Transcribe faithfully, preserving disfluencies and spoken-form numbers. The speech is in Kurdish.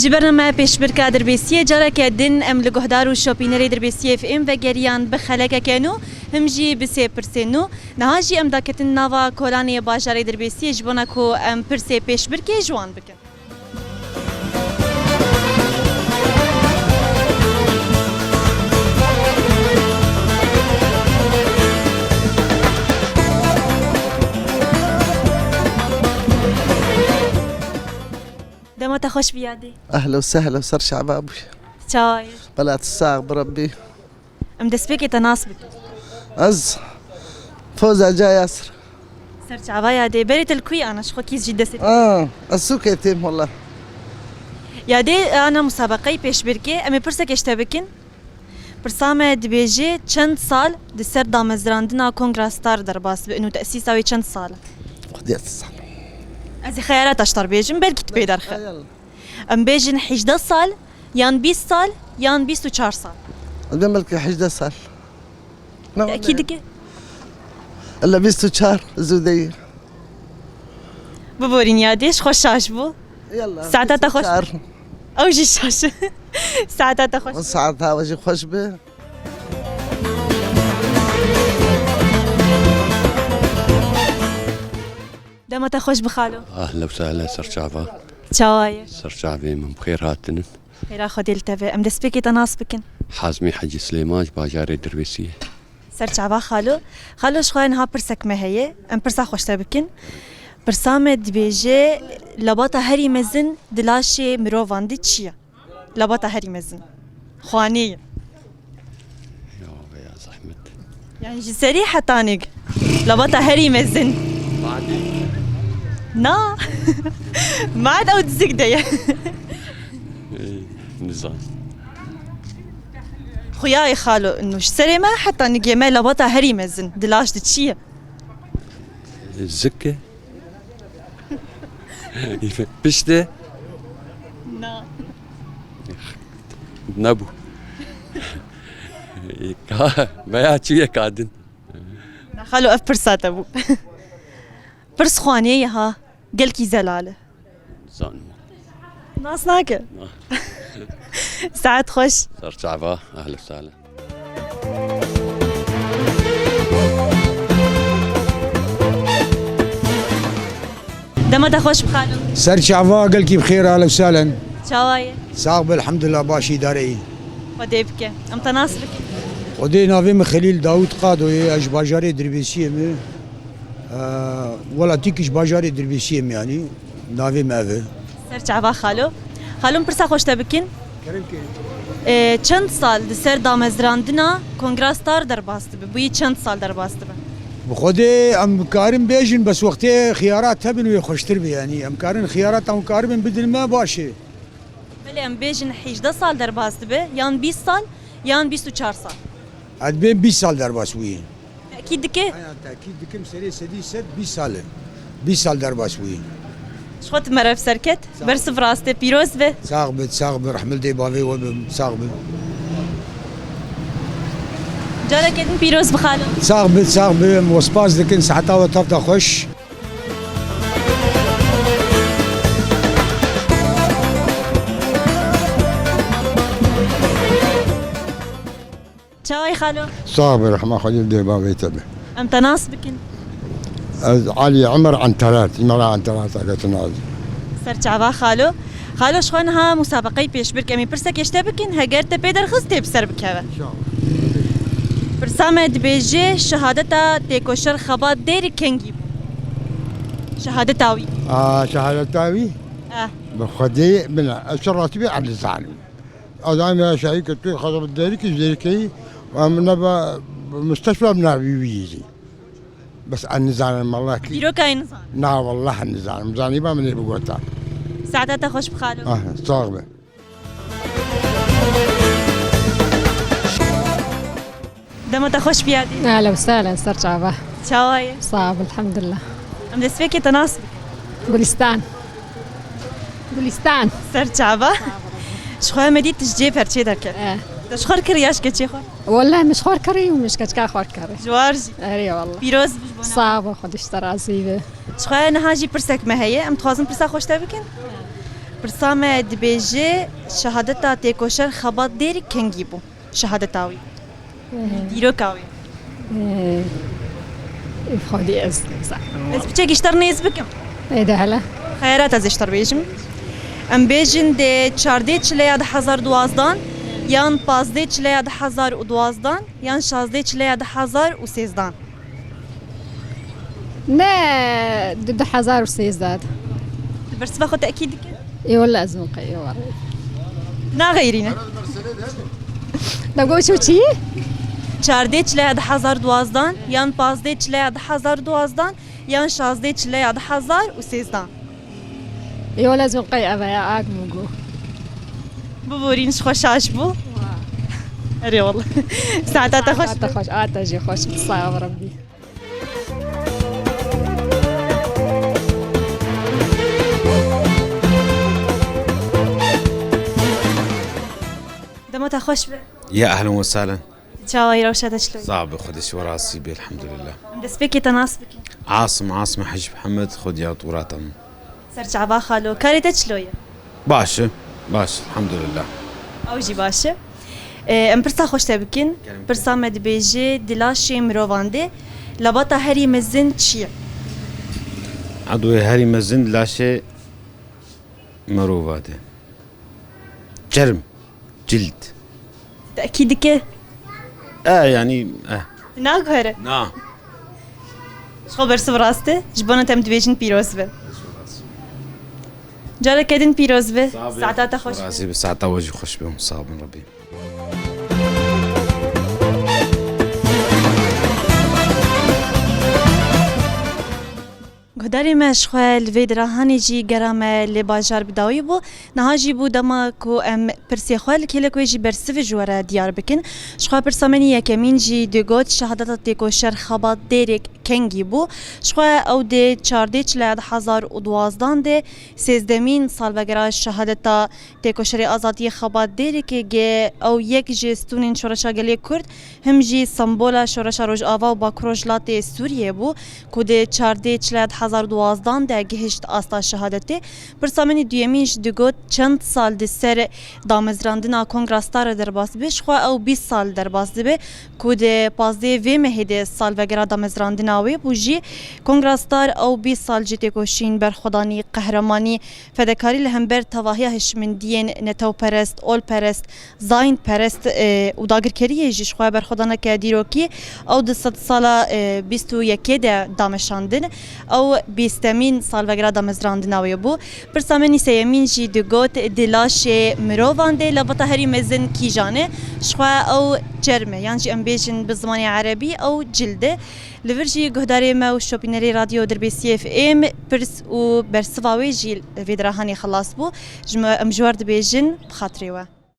Ji bername Pêşbirka Dirbêsiyê careke din em li guhdar û şopînerê Dirbêsiyê F M vegeriyan bi xelekeke nû, him jî bi sê pirsên nû. Niha jî em daketin nava kolanê bajarê Dirbêsiyê ji bona ku em pirsê pêşbirkê ji wan bikin. Dema te xweş bî yadê. Ehla û sehla û ser çava bû. Çawa yî? Bela tu sax bi Rebbî. Em destpêkê te nas bikin. Ez Foza Ca Yasir. Ser çava yadê. Berê te li kû yî ana, ji xwe kî jî destê te. Ah, ez sûkê têm wela. Yadê ana musabeqeyê pêşbirkê, em ê pirseke ji te bikin. Pirsa me dibêje çend sal di ser damezrandina Kongra Star derbas bi, û tesîsa wê çend sal e? Xwedê sal. Ez ê xeyalata ji te re bêjim, belkî tu pê derxe. Xeyal. Em bêjin hejdeh sal, yan bîst sal, yan bîst û çar sal. Ez bêjim belkî hejdeh sal. Ne Tekî wele. Dike? Ella bîst û çar zûdeyî. Biborîn yadê, ji xwe şaş bû. Yalla, Saeta te xweş bîst û çar. Ew jî şaş. Saeta te xweş. Saeta we jî xweş be. Dema te xweş bi xalo. Ahla û sahla, ser çava. Çawa ye? Ser çavê min, bi xêr hatinin. Xêra Xwedê li te be. Em destpêkê te nas bikin. Hazmî Hecî Silêman ji bajarê Dirbêsiyê. Ser çava xalo. Xalo, ji xwe niha pirsek me heye. Em pirsa xwe ji te bikin. Pirsa me dibêje, lebata herî mezin di laşê mirovan de çi ye? Lebata herî mezin. Xwanê ye. Ya be ya zehmet. Yani ji serî hetanêk. Lebata herî mezin. Madî. Na. Mad ew dizik de ye. Ey, nizam. Xuya ye xalo, ino ji serê me heta nigê me lebata herî mezin. Di laş de çi ye? Zik e. Piştê? Na. Nebû. Ka, veya çûye kadin. Na xalo, ev pirsa te bû. Pirs xwanê ye ha. Gelkî zelal e. Zanim. Nas nake. Na. Saet xweş. Ser çava, ehla û sehla. Dema te xweş bi xalo. Ser çava, gelkî bi xêr, ehla û sehla. Çawa ye? Sax be, elhamdulillah, baş îdare yî. Xwedê bike. Em te nas bikin. Xwedê, navê min Xelîl Dawûd Qado ye, ez ji bajarê Dirbêsiyê me. Ee, welatîkî ji bajarê Dirbêsiyê me, yanî navê me ev e. Ser çava xalo. Xalo, em pirsa xwe ji te bikin. Kerem ke. Ee, çend sal di ser damezrandina Kongra Star derbas dibe? Bûyî çend sal derbas dibe? Bi Xwedê em karin bêjin, bes wextê xiyarat hebin wê xweştir be, yanî em karin xiyarata hûn karibin bidin me, baş e. Belê, em bêjin hejdeh sal derbas dibe, yan bîst sal, yan bîst û çar sal. Ez dibêm bîst sal derbas bûye. Tekîd dike? Aya, tekîd dikim, serê sedî sed bîst sal e. Bîst sal derbas bûye. Ji xwe tu merev serket. Sağ ol. Bersiv rastê pîroz be. Sax bit, sax bit. Rehmil dê bavê we bim. Sax bit. Careke din pîroz bi xalo. Sax bit, sax bit. Em we spas dikin. Seheta we tafta xweş. Çaway xalo? Sax be, rehma Xwedê dê bavê te be. Em te nas bikin. Ez Elî Emer Enterat, Îmara Enterat, eger tu nas. Ser çava xalo. Xalo, ji xwe niha musabeqeyê pêşbirk em ê pirsekê ji te bikin, heger te pê derxist tê bi ser bikeve. Pirsa me dibêje, şehadeta têkoşer Xebat Dêrik kengî bû? Şehadeta wî. A, şehadeta wî? Eh. Bi Xwedê, bila, ez çi rastî bê, ez nizanim. Adam ya şahî ke tu Xebat Dêrikî zêrkeyî, em neba musteşfa navî wî yî. Bes ez nizanim, Allah ki. Dîroka yê nizanim. Na, wallah ez nizanim. Zanîba min ê bigota. Saeta te xweş bi xalo. Ah, sax be. Dema te xweş bî yadî. Ehlen û sehlen, ser çava. Çawa ye? Sax ol, elhamdulillah. Em destpêkê te nas bikin. Gulistan. Gulistan. Ser çava. Ji xwe me dît tu ji cê perçê derket. Eh. Te ji xwe kirî ya ji keçê xwe? Wele min ji xwe kirî û min ji keçika xwe kirî. Ji war jî. Erê wele. Pîroz bî ji bo navê. Sax bî, Xwedê ji te razî be. Ji xwe niha jî pirsek me heye. Em dixwazin pirsa xwe ji te bikin. Pirsa me dibêje, şehadeta têkoşer Xebat Dêrik kengî bû? Şehadeta wî. Dîroka wî. Ê, Xwedî ez nizanim. Ez piçekî ji te re nêz bikim. Ê de hele. Xeyret ez ê ji te re bêjim. Em bêjin dê çardê çileya du hezar duwazdan, yan pazdê çileya du hezar û duwazdan, yan şazdê çileya du hezar û sêzdan. Ne, di du hezar û sêzdeh de. Tu bersiva xwe tekîd dikî? Ê wele ez min qey ê were. Naxeyrîne. Da got çi çi? Çardê çileya du hezar duwazdan, yan pazdê çileya du hezar duwazdan, yan şazdê çileya du hezar û sêzdan. Ê wele ez min qey eve ya ak min got. Biborîn ji xwe şaş bû. Erê wele. Saeta te xweş. Saeta xweş, a te jî xweş. Sax ol Rebbî. Dema te xweş be. Ya ehlen we sahlen. Çawa yî, rewşa te çilo ye? Sax be, Xwedê ji we razî be, elhamdulillah. Em destpêkê te nas bikin. Asim, Asim Hecî Mihemed, Xwedî ya Tûrata min. Ser çava xalo, karê te çilo ye? Baş e, baş, elhamdulillah. Ew jî baş e. Ee, em pirsa xwe ji te bikin. Kerem. Pirsa me dibêje, di laşê mirovan de lebata herî mezin çi ye? Edwê herî mezin di laşê mirova de. Çerm, cild. Tekîd dike? E, yanî, e. Naguhere? Na. Ji xwe bersiv rast e. Ji bona te em dibêjin pîroz be. Careke din pîroz be. Saeta te xweş be. Razî be, saeta we jî xweş be. Sax bin Rebbî. Guhdarê me, ji xwe li vê dirahanê jî gera me li bajar bi dawî bû. Niha jî bû dema ku em pirsê xwe li kêlek wê jî bersiv ji we re diyar bikin. Ji xwe pirsa me nî yekemîn jî digot, şehadeta têkoşer Xebat Dêrêk kengî bû. Ji xwe ew dê çardê çileya du hezar û duwazdan de sêzdemîn salvegera şehadeta têkoşerê azadiyê Xebat Dêrikê ge ew yek ji stûnên şoreşa gelê Kurd, him jî sembola şoreşa Rojava û Bakur Rojhilatê Sûriyê bû, ku di çardê çileya du hezar duwazdan de gihişt asta şehadetê. Pirsa min î duyemîn jî digot, çend sal di ser damezrandina Kongra Star re derbas dibe, ji xwe ew bîst sal derbas dibe, ku di pazdehê vê mehê de salvegera damezrandina wê bû jî. Kongra Star ew bîst sal ji têkoşîn, berxwedanî, qehremanî, fedekarî li hember tevahiya hişmendiyên netewperest, olperest, zayîndperest, e, û dagirkeriyê jî ji xwe berxwedaneke dîrokî ew di sedsala, e, bîst û yekê de dameşandin. Ew bîstemîn salvegera damezrandina wê bû. Pirsa min î sêyemîn jî digot, di laşê mirovan de lebata herî mezin kîjan e? Ji xwe ew çerm e, yan jî em bêjin bi zimanê erebî ew cild e. Li vir jî guhdarê me û şopînerê Radyo Dirbêsiyê F M pirs û bersiva wê jî vê dirahanê xilas bû. Ji me, em ji we re dibêjin bi xatirê we.